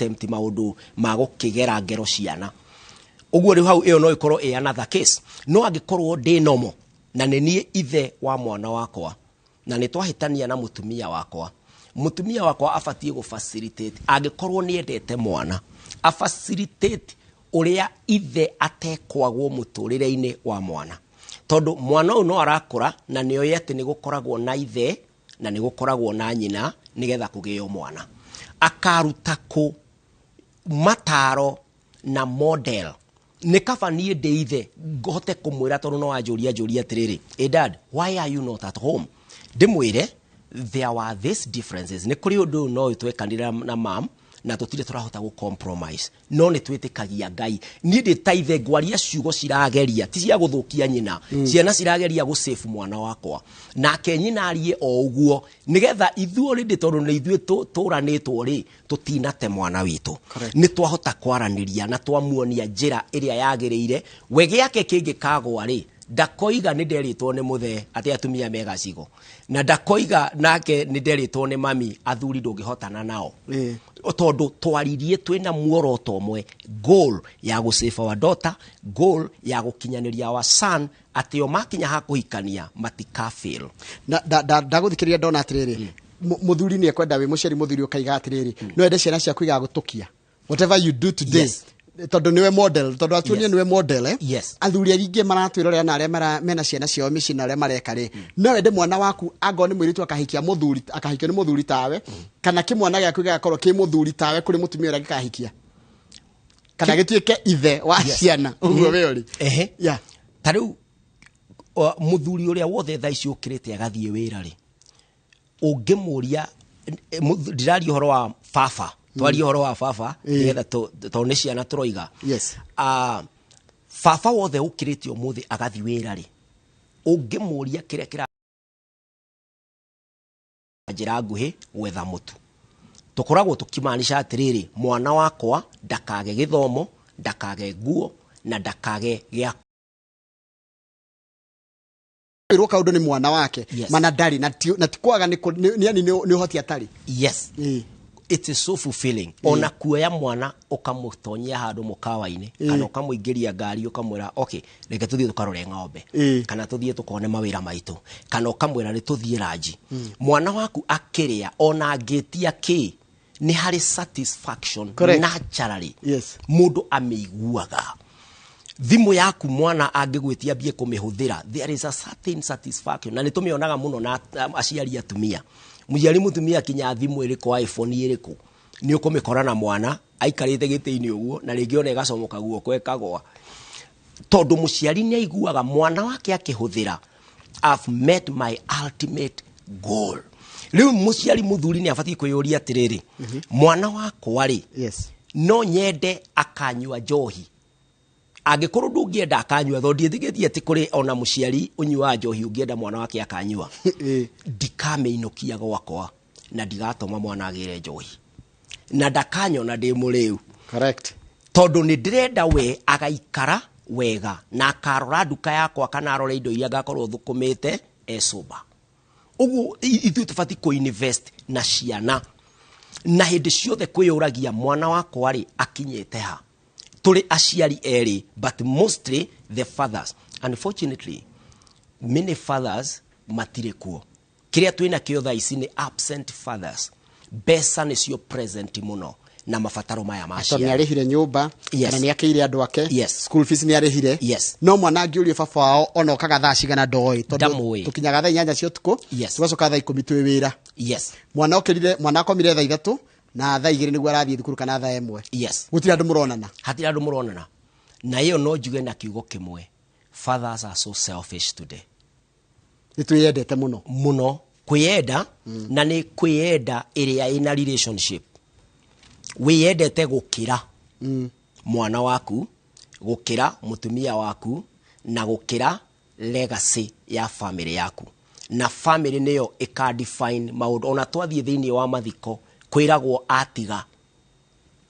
Attempt maũndũ ma gũkĩgera ngero ciana ũguo. Rĩu hau ĩyo no ĩkorwo ĩ another case. No angĩkorwo ndĩ nomo na nĩ niĩ ithe wa mwana wakwa na nĩ twahĩtania na mũtumia wakwa, mũtumia wakwa abatiĩ gũ facilitate, angĩkorwo nĩ endete mwana, a facilitate ũrĩa ithe atekwagwo mũtũrĩre-inĩ wa mwana, tondũ mwana ũyũ no arakũra na nĩ oĩ atĩ nĩ gũkoragwo na ithe na nĩ gũkoragwo na nyina nĩgetha kũgĩo mwana. Akaruta kũ mataro na model? Nĩ kaba niĩ ndĩ ithe hote kũmwĩra, tondũ no anjũria njũria atĩrĩrĩ, "Hey dad, why are you not at home?" Ndĩmwĩre there were these differences, nĩ kũrĩ ũndũ ũyũ no ũyũ twekanire na mam na tũtirĩ tũrahota gũ compromise, no nĩ twĩtĩkagia Ngai. Niĩ ndĩ ta ithe ngwaria ciugo cirageria ti cia gũthũkia nyina, ciana cirageria gũ save mwana wakwa, nake nyina arie o ũguo nĩgetha ithuĩ rĩndĩ, tondũ nĩ ithuĩ tũranĩtwo rĩ, tũtinate mwana witũ. Nĩ twahota kwaranĩria na twamuonia njĩra ĩrĩa yagĩrĩire. We gĩake kĩngĩkagwa rĩ, ndakoiga nĩ nderĩtwo nĩ mũthee atĩ atumia megacigo, na ndakoiga nake nĩ nderĩtwo nĩ mami athuri ndũngĩhotana nao, tondũ twaririe twĩna muoroto ũmwe, goal ya gũ save our daughter, goal ya gũkinyanĩria our son, atĩ o makinya ha kũhikania matika fail. Na ndagũthikĩrĩria ndona atĩrĩrĩ, mũthuri nĩ ekwenda wĩ mũciari mũthuri ũkaiga atĩrĩrĩ, no ende ciana ciaku igagũtũkia whatever you do today, tondũ nĩwe model, tondũ atuonie nĩwe model, eh? Athuri aingĩ maratwĩrorera na arĩa mena ciana ciao mĩciĩ na arĩa mareka rĩ, no wende mwana waku angorwo nĩ mũirĩtu akahikia mũthuri, akahikio nĩ mũthuri tawe, kana kĩmwana gĩaku gĩgakorwo kĩ mũthuri tawe kũrĩ mũtumia ũrĩa gĩkahikia, kana gĩtuĩke ithe wa ciana ũguo we ũrĩ? Ehe. Ta rĩu mũthuri ũrĩa wothe thaa ici ũkĩrĩte agathiĩ wĩra rĩ, ũngĩmũria ndiraria ũhoro wa baba, twarie ũhoro wa baba nĩgetha tondũ nĩ ciana tũroiga. Ah, baba wothe ũkĩrĩte ũmũthĩ agathiĩ wĩra rĩ, ũngĩmũria kĩrĩa kĩra njĩra nguhĩ gwetha mũtu, tũkoragwo tũkimaanisha atĩrĩrĩ, mwana wakwa ndakage gĩthomo, ndakage nguo na ndakage gĩa Kwĩrwo kaũndũ nĩ mwana wake mana ndarĩ na ti kwaga yani nĩ ũhoti atarĩ. Yes. It is so fulfilling ona kuoya mwana ũkamũtonyia handũ mũkawa-inĩ kana ũkamũingĩria ngari ũkamwĩra, "Okay, reke tũthiĩ tũkarore ng'ombe," kana "Tũthiĩ tũkone mawĩra maitũ," kana ũkamwĩra, "Nĩ tũthiĩ ranji." Mwana waku akĩrĩa ona angĩtia kĩ, nĩ harĩ satisfaction. Naturally mũndũ amĩiguaga. Thimũ yaku mwana angĩgwĩtia ambie kũmĩhũthĩra, there is a certain satisfaction, na nĩ tũmĩonaga mũno na aciari atumia. Mũciari mũtumia, kinya thimũ ĩrĩkũ, iPhone ĩrĩkũ, nĩ ũkũmĩkora na mwana aikarĩte gĩtĩ-inĩ ũguo, na rĩngĩ ona ĩgacomoka guoko ĩkagwa, tondũ mũciari nĩ aiguaga mwana wake akĩhũthĩra, "I've met my ultimate goal." Rĩu mũciari mũthuri nĩ abatiĩ kwĩyũria atĩrĩrĩ, mwana wakwa rĩ, no nyende akanyua njohi? Angĩkorwo ndũngĩenda akanyua, tondũ ndiĩtĩkĩtie atĩ kũrĩ ona mũciari ũnyuaga njohi ũngĩenda mwana wake akanyua, ndikamĩinũkia gwakwa na ndigatũma mwana agĩre njohi na ndakanyona ndĩ mũrĩu. Tondũ nĩ ndĩrenda we agaikara wega na akarora nduka yakwa kana arore indo iria ngakorwo thũkũmĩte ecoba. Ũguo ithuĩ tũbatiĩ kũ invest na ciana na hĩndĩ ciothe kwĩyũragia, mwana wakwa rĩ, akinyĩte ha? Tũrĩ aciari erĩ, but mostly the fathers. Unfortunately, many fathers matirĩ kuo. Kĩrĩa twĩna kĩo thaa ici nĩ absent fathers. Mbeca nĩcio present mũno na mabataro maya ma tondũ nĩ ciana. Arĩhire nyũmba kana nĩ akĩire andũ ake school fees nĩ arĩhire, no mwana angĩũrio baba wao ona okaga thaa cigana ndoĩ, tondũ Ndamũĩ. tũkinyaga thaa 8 cia ũtukũ, tũgacoka thaa 10 twĩ wĩra. Mwana okĩrire, mwana akomire thaa 3 na thaa 2 nĩguo arathiĩ thukuru kana thaa 1. Gũtirĩ andũ mũronana. Hatirĩ andũ mũronana. Na ĩyo no njuge na kiugo kĩmwe, fathers are so selfish today. Nĩ twĩyendete mũno. Mũno kwĩyenda, na nĩ kwĩyenda ĩrĩa ĩna relationship, wĩyendete gũkĩra mwana waku, gũkĩra mũtumia waku na gũkĩra legacy ya family yaku, na family nĩyo ĩka define maũndũ. Ona twathiĩ thĩinĩ wa mathiko kwĩragwo atiga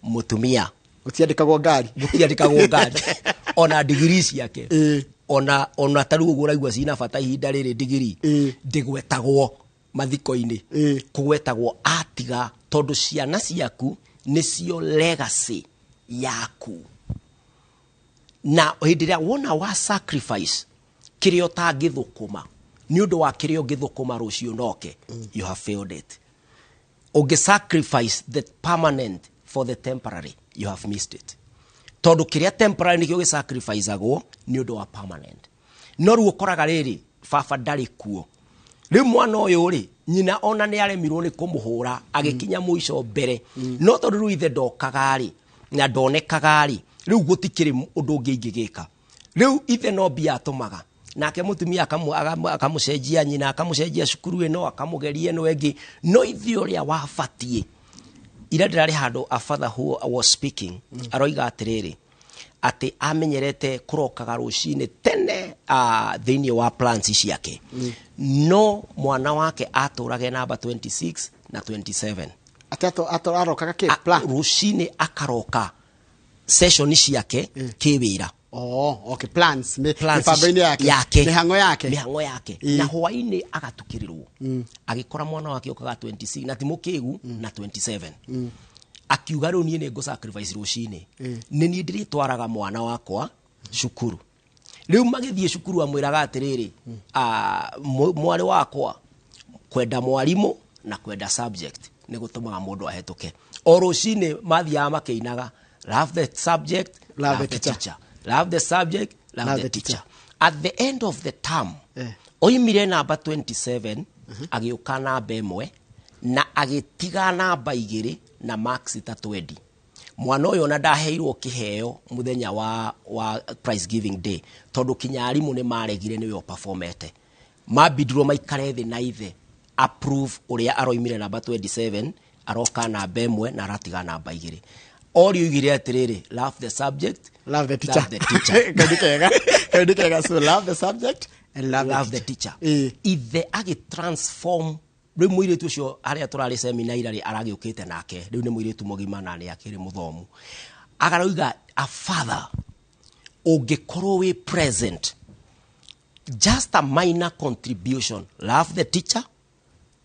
mũtumia. Gũtiandĩkagwo ngari. Gũtiandĩkagwo ngari ona ndigiri ciake. Ona ta rĩu ũguo ũraigua cina bata ihinda rĩrĩ, ndigiri ndĩgwetagwo mathiko-inĩ. Kũgwetagwo atiga, tondũ ciana ciaku Nĩcio legacy yaku. Na hĩndĩ ĩrĩa wona wa sacrifice kĩrĩa ũtangĩthũkũma nĩ ũndũ wa kĩrĩa ũngĩthũkũma rũciũ noke, you have failed it. Ũngĩ sacrifice the permanent for the temporary, you have missed it, tondũ kĩrĩa temporary nĩkĩo gĩsacrificagwo nĩ ũndũ wa permanent. No rĩu ũkoraga rĩrĩ, baba ndarĩ kuo. Rĩu mwana ũyũ rĩ, nyina ona nĩ aremirwo nĩ kũmũhũra agĩkinya mũico mbere, no tondũ rĩu ithe ndokaga rĩ na ndonekaga rĩ, rĩu gũtikĩrĩ ũndũ ũngĩ ingĩgĩka. Rĩu ithe no mbia atũmaga, nake mũtumia akamũcenjia nyina, akamũcenjia cukuru ĩno, akamũgeria ĩno ĩngĩ, no ithe ũrĩa wabatiĩ. Ira ndĩrarĩ handũ, a father who was speaking aroiga atĩrĩrĩ, atĩ amenyerete kũrokaga rũcinĩ tene thĩinĩ wa plans ciake, no mwana wake atũrage namba 26 na 27. Atĩ arokaga kĩ plan? Rũcinĩ akaroka session ciake kĩwĩra. Oh, okay, plans. Plans mĩbango-inĩ yake. Yake. Mĩhang'o yake. Mĩhang'o yake. Na hwainĩ agatukĩrĩrwo agĩkora mwana wake okaga 26 na ti mũkĩgu na 27. Akiuga, rĩu niĩ nĩ ngũ sacrifice rũcinĩ, nĩ niĩ ndĩrĩtwaraga mwana wakwa cukuru. Rĩu magĩthiĩ cukuru amwĩraga atĩrĩrĩ, "Mwarĩ wakwa, kwenda mwarimũ na kwenda subject nĩ gũtũmaga mũndũ ahĩtũke." O rũcinĩ mathiaga makĩinaga, "Love the subject, love the teacher. Teacher, love the subject, love love the the teacher." At the end of the term, oimire namba 27 agĩũka namba 1 na agĩtiga namba 2 na marks ta 20. Mwana ũyũ ona ndaheirwo kĩheo mũthenya wa prize giving day, tondũ kinya arimũ nĩ maregire nĩwe ũperformete. Mambindirwo maikare thĩ na ithe approve ũrĩa aroimire namba 27 aroka namba 1 na aratiga namba 2. Orio oigire atĩrĩrĩ, "Love the subject, love the teacher." Love the teacher. Kaũndũ kega, kaũndũ kega. So love the subject and love, love the teacher. Ithe agĩtransform. Rĩu mũirĩtu ũcio harĩa tũrarĩ seminar ira rĩ, aragĩũkĩte nake rĩu nĩ mũirĩtu mũgima na nĩ akĩrĩ mũthomu. Akaroiga a father ũngĩkorwo wĩ present, just a minor contribution, love the teacher,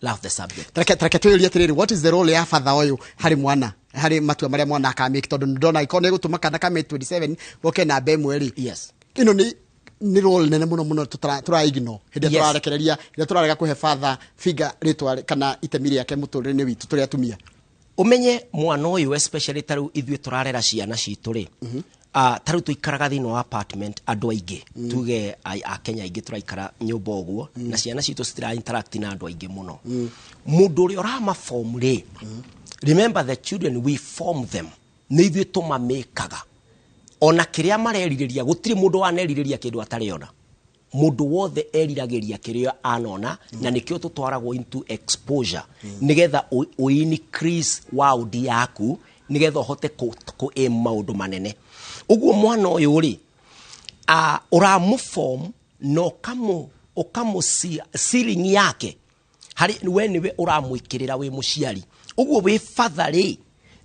love the subject. Tareke twĩyũrie atĩrĩrĩ, what is the role ya father ũyũ harĩ mwana, harĩ matua marĩa mwana akamake? Tondũ ndona ĩkorwo nĩ gũtũma kana kame 27 goke namba 1 rĩ, ĩno nĩ role nene mũno mũno tũra ignore hĩndĩ ĩrĩa tũrarekereria, hĩndĩ ĩrĩa tũrarega kũhe father figure rĩtwa kana itemi rĩake mũtũrĩre-inĩ witũ tũrĩ atumia. Ũmenye mwana ũyũ, especially ta rĩu ithuĩ tũrarera ciana citũ rĩ, ta rĩu tũikaraga thĩinĩ wa apartment andũ aingĩ, tuge a Kenya aingĩ tũraikara nyũmba ũguo, na ciana citũ citira interact na andũ aingĩ mũno. Mũndũ ũrĩa ũramaform rĩ, remember, the children, we form them, nĩ ithuĩ tũmamĩkaga. Ona kĩrĩa marerirĩria, gũtirĩ mũndũ wanerirĩria kĩndũ atarĩ ona. Mũndũ wothe eriragĩria kĩrĩa anona, na nĩkĩo tũtwaragwo into exposure, nĩgetha ũ increase world yaku, nĩgetha ũhote kũ aim maũndũ manene. Ũguo mwana ũyũ rĩ, ũramũform na ũkamũ ceiling yake harĩ we nĩwe ũramwĩkĩrĩra wĩ mũciari. Ũguo wĩ father rĩ,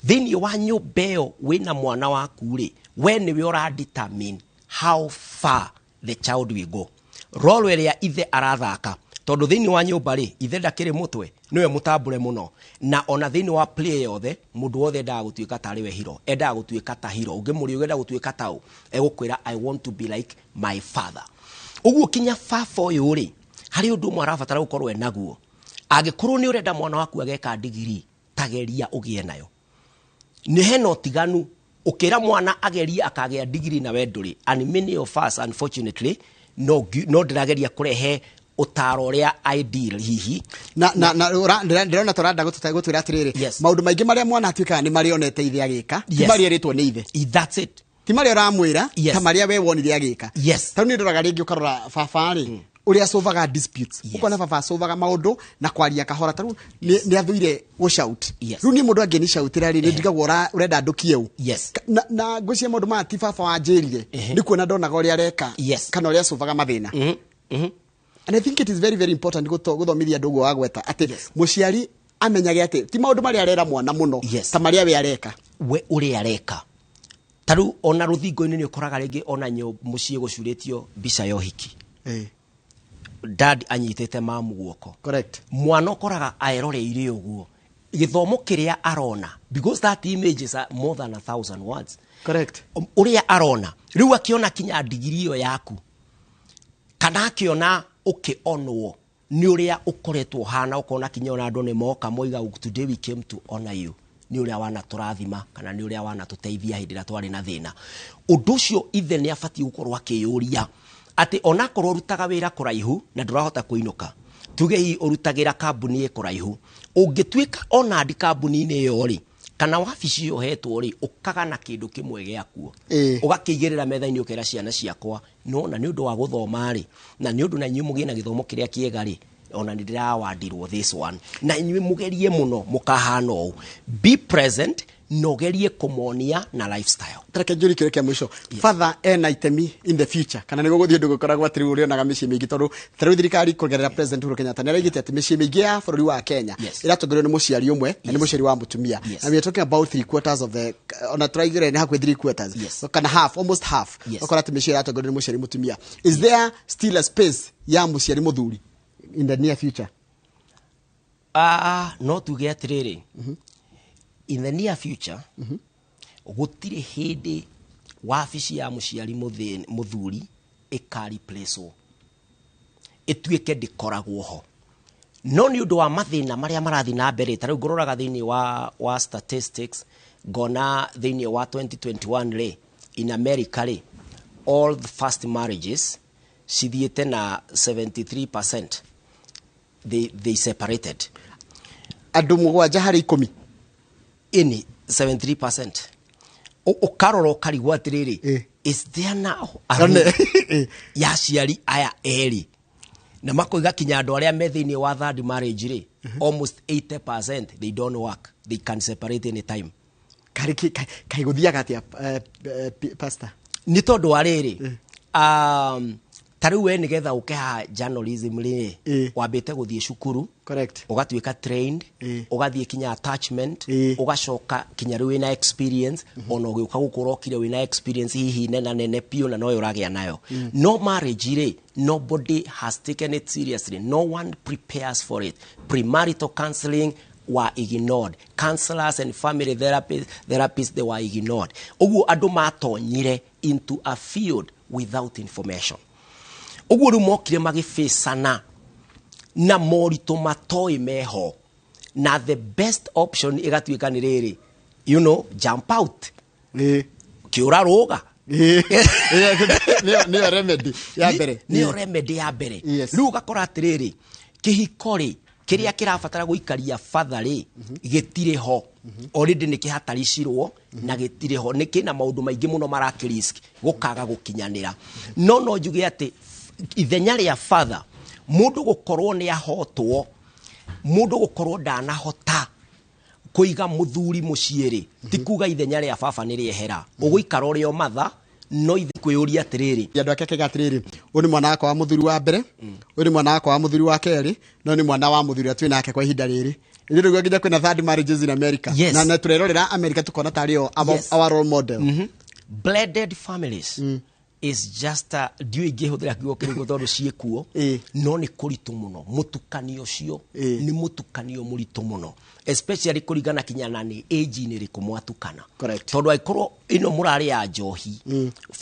thĩinĩ wa nyũmba ĩyo wĩna mwana waku rĩ, we nĩwe ũra determine how far the child will go. Role ĩrĩa ithe arathaka, tondũ thĩinĩ wa nyũmba rĩ, ithe ndakĩrĩ mũtwe, nĩwe mũtambũre mũno, na ona thĩinĩ wa play yothe, mũndũ wothe endaga gũtuĩka tarĩ we hero, endaga gũtuĩka ta hero. Ũngĩmũria, ũngĩenda gũtuĩka ta ũ? Egũkwĩra, "I want to be like my father." Ũguo kinya baba ũyũ rĩ, harĩ ũndũ ũmwe arabatara gũkorwo enaguo. Angĩkorwo nĩ ũrenda mwana waku ageka ndigiri, tageria ũgĩe nayo. Nĩ hena ũtiganu ũkĩra mwana agerie akagĩa ndigiri na we ndũrĩ. And many of us, unfortunately, no ndĩrageria kũrehe ũtaro ũrĩa ideal hihi. Na ndĩrona tũranda gũtwĩra atĩrĩrĩ, maũndũ maingĩ marĩa mwana atuĩkaga nĩ marĩa onete ithe agĩka ti marĩa erĩtwo nĩ ithe. That's it. Ti marĩa ũramwĩra, ta marĩa we wonire agĩka. Ta rĩu nĩ ndoraga rĩngĩ, ũkarora baba rĩ, ũrĩa acovaga disputes, ũkona baba acovaga maũndũ na kwaria kahora. Ta rĩu nĩ athũire gũshout. Rĩu niĩ mũndũ angĩnicautĩra rĩ, nĩ ndigagwo ũrenda ndũkie ũ. Na ngwĩciria maũndũ maya ti baba wanjĩrire, nĩ kuona ndonaga ũrĩa areka kana ũrĩa acovaga mathĩna. And I think it is very, very important gũthomithia andũ ũguo wagweta, atĩ mũciari amenyage atĩ ti maũndũ marĩa arera mwana mũno ta marĩa we areka. We ũrĩa areka. Ta rĩu ona rũthingo-inĩ nĩ ũkoraga rĩngĩ ona mũciĩ gũcurĩtio mbica ya ũhiki, dad anyitĩte mamu guoko. Mwana ũkoraga aeroreire ũguo. Gĩthomo kĩrĩa arona, because that image is more than 1,000 words. Correct. Ũrĩa arona rĩu, akĩona kinya ndigiri ĩyo yaku, kana akĩona ũkĩonwo nĩ ũrĩa ũkoretwo ũhana, ũkona kinya ona andũ nĩ moka moiga, "Today we came to honor you nĩ ũrĩa wanatũrathima kana nĩ ũrĩa wanatũteithia hĩndĩ ĩrĩa twarĩ na thĩna." Ũndũ ũcio ithe nĩ abatiĩ gũkorwo akĩyũria atĩ onakorwo ũrutaga wĩra kũraihu na ndũrahota kũinũka, tuge hihi ũrutagĩra kambuni ĩ kũraihu, ũngĩtuĩka ona ndi kambuni-inĩ ĩyo rĩ, kana wabici ĩyo ũhetwo rĩ, ũkagana kĩndũ kĩmwe gĩakuo, ũgakĩigĩrĩra metha-inĩ, ũkera ciana ciakwa, nona nĩ ũndũ wa gũthoma rĩ, na nĩ ũndũ na inyuĩ mũgĩe na gĩthomo kĩrĩa kĩega rĩ, ona nĩ ndĩrawandirwo this one, na inyuĩ mũgerie mũno mũkahana ũũ. Be present na ũgerie kũmonia na lifestyle. Tareke njũrie kĩũria kĩa mũico. Father ena itemi in the future, kana nĩ gũgũthiĩ ũndũ gũkoragwo atĩ rĩu ũrĩonaga mĩciĩ mĩingĩ, tondũ ta rĩu thirikari kũgerera President Uhuru Kenyatta nĩ araigĩte atĩ mĩciĩ mĩingĩ ya bũrũri wa Kenya ĩratongorio nĩ mũciari ũmwe, na nĩ mũciari wa mũtumia, and we are talking about three quarters of the, ona tũraigĩra nĩ hakuhĩ three quarters kana half, almost half, ũkora atĩ mĩciĩ ĩratongorio nĩ mũciari mũtumia. Is there still a space ya mũciari mũthuri in the near future? Ah, no tuge atĩrĩrĩ, in the near future gũtirĩ hĩndĩ wabici ya mũciari mũthuri ĩka-replacewo ĩtuĩke ndĩkoragwo ho, no nĩ ũndũ wa mathĩna marĩa marathiĩ na mbere. Ta rĩu ngũroraga thĩinĩ wa statistics, ngona thĩinĩ wa 2021 rĩ, in America rĩ, all the first marriages cithiĩte na 73% they separated. Andũ 7 harĩ 10. Ini 73%. Ũkarora ũkarigwo atĩrĩrĩ, is there now a room ya aciari aya erĩ? Na makoiga kinya andũ arĩa me thĩinĩ wa third marriage rĩ, almost 80% they don't work, they can separate any time. Karĩ kaĩ gũthiaga atĩa, pastor? Nĩ tondũ wa rĩrĩ, ta rĩu we nĩgetha ũke haha journalism rĩ, wambĩte gũthiĩ cukuru, ũgatuĩka trained, ũgathiĩ kinya attachment, ũgacoka kinya rĩu wĩna experience. Ona ũgĩũka gũkũ ũrokire wĩna experience hihi nena nene biũ, na noyo ũragĩa nayo. No marriage rĩ, nobody has taken it seriously, no one prepares for it. Premarital counseling were ignored, counselors and family therapists, they were ignored. Ũguo andũ matonyire into a field without information. Ũguo rĩu mokire magĩbĩcana na moritũ matoĩ meho, na the best option ĩgatuĩka nĩ rĩrĩ, jump out, kĩũra rũga. Nĩyo remedy ya mbere. Nĩyo remedy ya mbere. Rĩu ũgakora atĩrĩrĩ, kĩhiko rĩ, kĩrĩa kĩrabatara gũikaria batha rĩ, gĩtirĩ ho already, nĩ kĩhataricirwo na gĩtirĩ ho, nĩ kĩna maũndũ maingĩ mũno marakĩrisk gũkaga gũkinyanĩra. No njuge atĩ ithenya rĩa father, mũndũ gũkorwo nĩ ahotwo, mũndũ gũkorwo ndanahota kũiga mũthuri mũciĩ rĩ, ti kuga ithenya rĩa baba nĩ rĩehera. Ũgũikara ũrĩ o matha, no ithe kwĩyũria atĩrĩrĩ, Andũ ake akaiga atĩrĩrĩ, ũyũ nĩ mwana wakwa wa mũthuri wa mbere, ũyũ nĩ mwana wakwa wa mũthuri wa kerĩ, no nĩ mwana wa mũthuri ũrĩa twĩ nake kwa ihinda rĩrĩ. Rĩu rĩu nginya kwĩna third marriages in America. Na tũrerorera America tũkona tarĩ o our role model. Blended families is just a, ndiũĩ ingĩhũthĩra kiugo kĩrĩkũ tondũ ciĩkuo, no nĩ kũritũ mũno mũtukanio ũcio. Nĩ mũtukanio mũritũ mũno, especially kũringana kinya na nĩ age-inĩ ĩrĩkũ mwatukana. Tondũ angĩkorwo ĩno mũrarĩ ya njohi,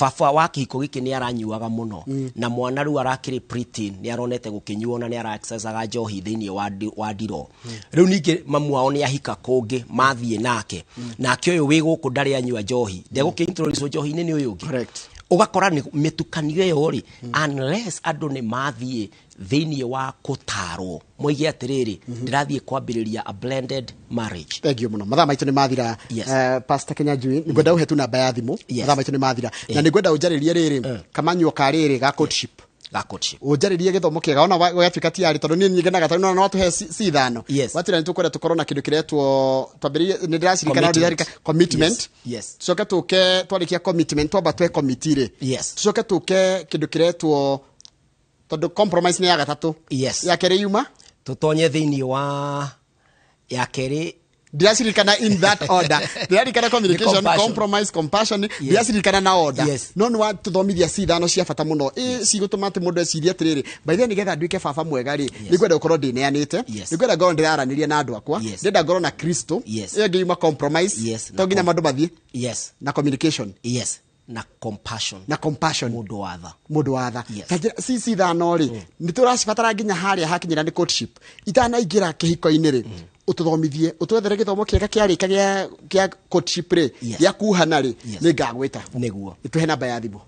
baba wa kĩhiko gĩkĩ nĩ aranyuaga mũno, na mwana rĩu arakĩrĩ preteen, nĩ aronete gũkĩnyuo na nĩ ara njohi thĩinĩ wa ndiro. Rĩu ningĩ mamu wao nĩ ahika kũngĩ, mathiĩ nake, nake ũyũ wĩ gũkũ ndarĩ anyua njohi, ndegũkĩ introduce njohi-inĩ nĩ ũyũ ũngĩ. Ũgakora nĩ mĩtukanio ĩyo rĩ, unless andũ nĩ mathiĩ thĩinĩ wa kũtarwo moige atĩrĩrĩ, ndĩrathiĩ kwambĩrĩria a blended marriage. Thank you mũno, mathaa maitũ nĩ mathira. Pastor Kenyanjui, nĩ ngwenda ũhe tu namba ya thimũ. Mathaa maitũ nĩ mathira, na nĩ ngwenda ũnjarĩrie rĩrĩ kamanyuo ka rĩrĩ ga courtship. Ga courtship. Ũnjarĩrie gĩthomo kĩega ona gĩatuĩka tiarĩ, tondũ niĩ ngenaga tondũ no watũhe ci ithano. Watwĩra nĩ tũkwenda tũkorwo na kĩndũ kĩretwo, twambĩrĩrie, nĩ ndĩracirikana. Commitment. Commitment. Yes. Tucoke tũke, twarĩkia commitment, twamba twe committee rĩ, tucoke tũke kĩndũ kĩretwo, tondũ compromise nĩ ya gatatũ. Ya kerĩ yuma Tũtonye thĩinĩ wa ya kerĩ. Ndiraciririkana in that order. Ndiraririkana communication, compromise, compassion. Ndiraciririkana na order. No nĩ watũthomithia C ithano cia bata mũno. Cigũtũma atĩ mũndũ ecirie atĩrĩrĩ, by the way nĩgetha nduĩke baba mwega rĩ, nĩngwenda gũkorwo ndĩneanĩte, nĩngwenda ngorwo ndĩraranĩria na andũ akwa, ndĩrenda ngorwo na Kristo, ĩyo ĩngĩ yuma compromise, to nginya mandũ mathiĩ. Na communication. Na compassion. Na compassion. Mũndũ wa tha. Mũndũ wa tha. Ta njĩra, ci ithano rĩ, nĩ tũracibatara nginya harĩa hakinyĩra nĩ courtship. Itanaingĩra kĩhiko-inĩ rĩ, ũtũthomithie, ũtwethere gĩthomo kĩega kĩarĩka gĩa courtship rĩ, gĩa kuhana rĩ, nĩ ngagwĩta. Nĩguo. Ĩtũhe namba ya thimũ.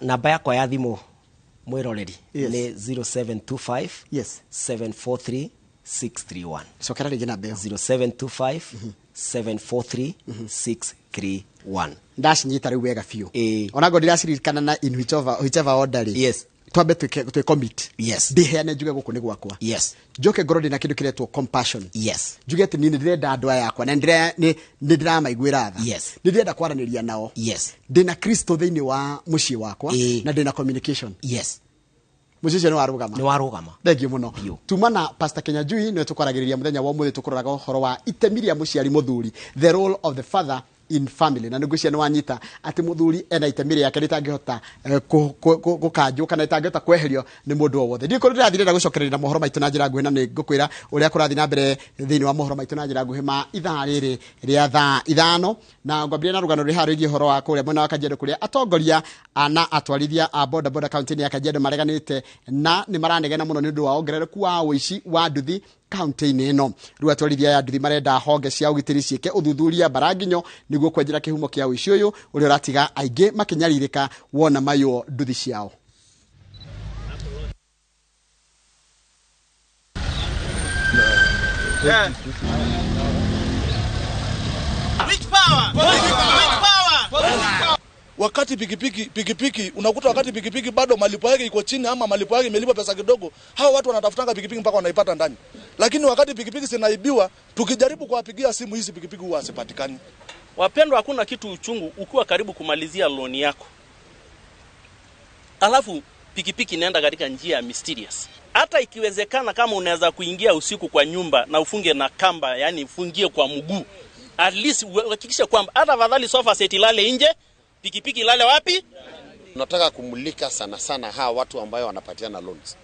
Namba yakwa ya thimũ mwĩroreri nĩ 0725 743 631. Cokera rĩngĩ namba ĩyo. 0725 743 631. Ndacinyita rĩu wega biũ. Onago ndiraciririkana na in whichever order rĩ. Twambe twĩ commit. Ndĩheane njuge gũkũ nĩ gwakwa. Njoke ngorwo ndĩna kĩndũ kĩretwo compassion. Njuge atĩ niĩ nĩndĩrenda andũ aya akwa na nĩ ndĩramaiguĩra tha. Nĩ ndĩrenda kwaranĩria nao. Ndĩna Kristo thĩinĩ wa mũciĩ wakwa na ndĩna communication. Mũciĩ ũcio nĩ warũgama. Nĩ warũgama. Thengiũ mũno. Tuma na Pastor Kinyanjui nĩwe tũkwaragĩrĩria mũthenya wa ũmũthĩ tũkũroraga ũhoro wa itemi rĩa mũciari mũthuri, the role of the father in family. Na nĩngwĩciria nĩ wanyita atĩ mũthuri ena itemi rĩake rĩtangĩhota gũkanjwo kana rĩtangĩhota kweherio nĩ mũndũ o wothe. Ndiũĩ kũrĩa ndĩrathiĩ ndĩrenda gũcokereria na mohoro maitũ na njĩra nguhĩ, na nĩ ngũkwĩra ũrĩa kũrathiĩ na mbere thĩinĩ wa mohoro maitũ na njĩra nguhĩ ma ithaa rĩrĩ rĩa thaa ithano. Na ngwambĩrĩria na rũgano rũrĩ rwĩgiĩ ũhoro wa kũrĩa mwena wa Kajiado kũrĩa atongoria na atwarithia a boda boda kaunti-inĩ ya Kajiado mareganĩte na nĩ maranegena mũno nĩ ũndũ wa wongerereku wa ũici wa nduthi kaunti-inĩ ĩno. Rĩu atwarithia aya nduthi marenda honge cia ũgitĩri ciĩke ũthuthuria mbaranginyo nĩguo kwenjera kĩhumo kĩa ũici ũyũ ũrĩa ũratiga aingĩ makĩnyarirĩka wona maywo nduthi ciao. Wakati pikipiki unakuta wakati pikipiki bado malipo yake iko chini ama malipo yake imelipwa pesa kidogo, hao watu wanatafutanga pikipiki mpaka wanaipata ndani. Lakini wakati pikipiki zinaibiwa, tukijaribu kuwapigia simu hizi pikipiki huwa hazipatikani. Wapendwa, hakuna kitu uchungu ukiwa karibu kumalizia loan yako, alafu pikipiki inaenda katika njia ya mysterious. Hata ikiwezekana kama unaweza kuingia usiku kwa nyumba na ufunge na kamba, yani ufungie kwa mguu, at least uhakikishe kwamba hata afadhali sofa set ilale nje, pikipiki ilale wapi? Tunataka kumulika sana sana hawa watu ambayo wanapatiana loans,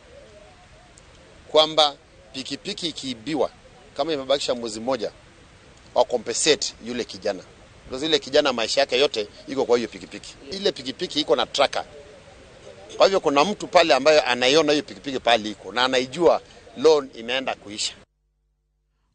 kwamba pikipiki ikiibiwa kama imebakisha mwezi mmoja, wa compensate yule kijana. Because yule kijana maisha yake yote iko kwa hiyo pikipiki. Ile pikipiki iko na tracker. Kwa hivyo kuna mtu pale ambaye anaiona hiyo pikipiki pale iko na anaijua loan imeenda kuisha.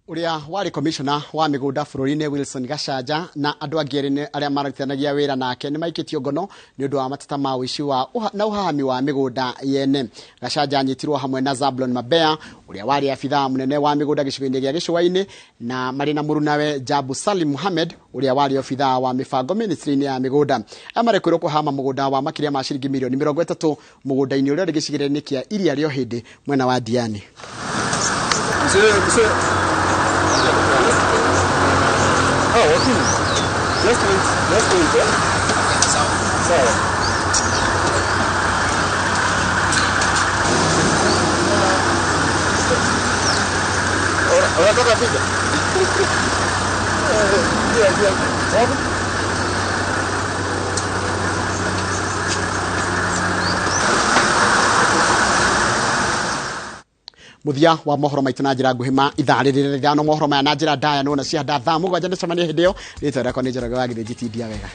Uria wari commissioner wa migunda bũrũri-inĩ Wilson Gachanja na andũ angĩ erĩ arĩa marutithanagia wĩra nake nĩ maikĩtio ngono nĩ ũndũ wa mateta ma ũici wa na ũhahami wa mĩgũnda yene. Gachanja anyitirwo hamwe na Zablon Mabea ũrĩa warĩ abithaa mũnene wa mĩgũnda gĩcigo-inĩ gĩa Gĩcũa-inĩ na marĩ na mũrunawe Jabu Salim Mohamed ũrĩa warĩ obithaa wa mĩbango ministry-inĩ ya mĩgũnda. Aya marekwĩrwo kũhama mũgũnda wa makĩria ma ciringi mirioni 30 mũgũnda-inĩ ũrĩa ũrĩ gĩcigĩrĩra-inĩ kĩa Iria rĩa Ũhĩndĩ mwena wa Diani. Muthia wa mohoro maitu na njira nguhĩ ma ithaa rĩrĩ ithano mohoro maya na njĩra ndaya nona cia thaa 7 nĩcemania hĩndĩ ĩyo rĩtwa rĩakwa nĩ Njoroge wa Gĩthĩnji tindia wega.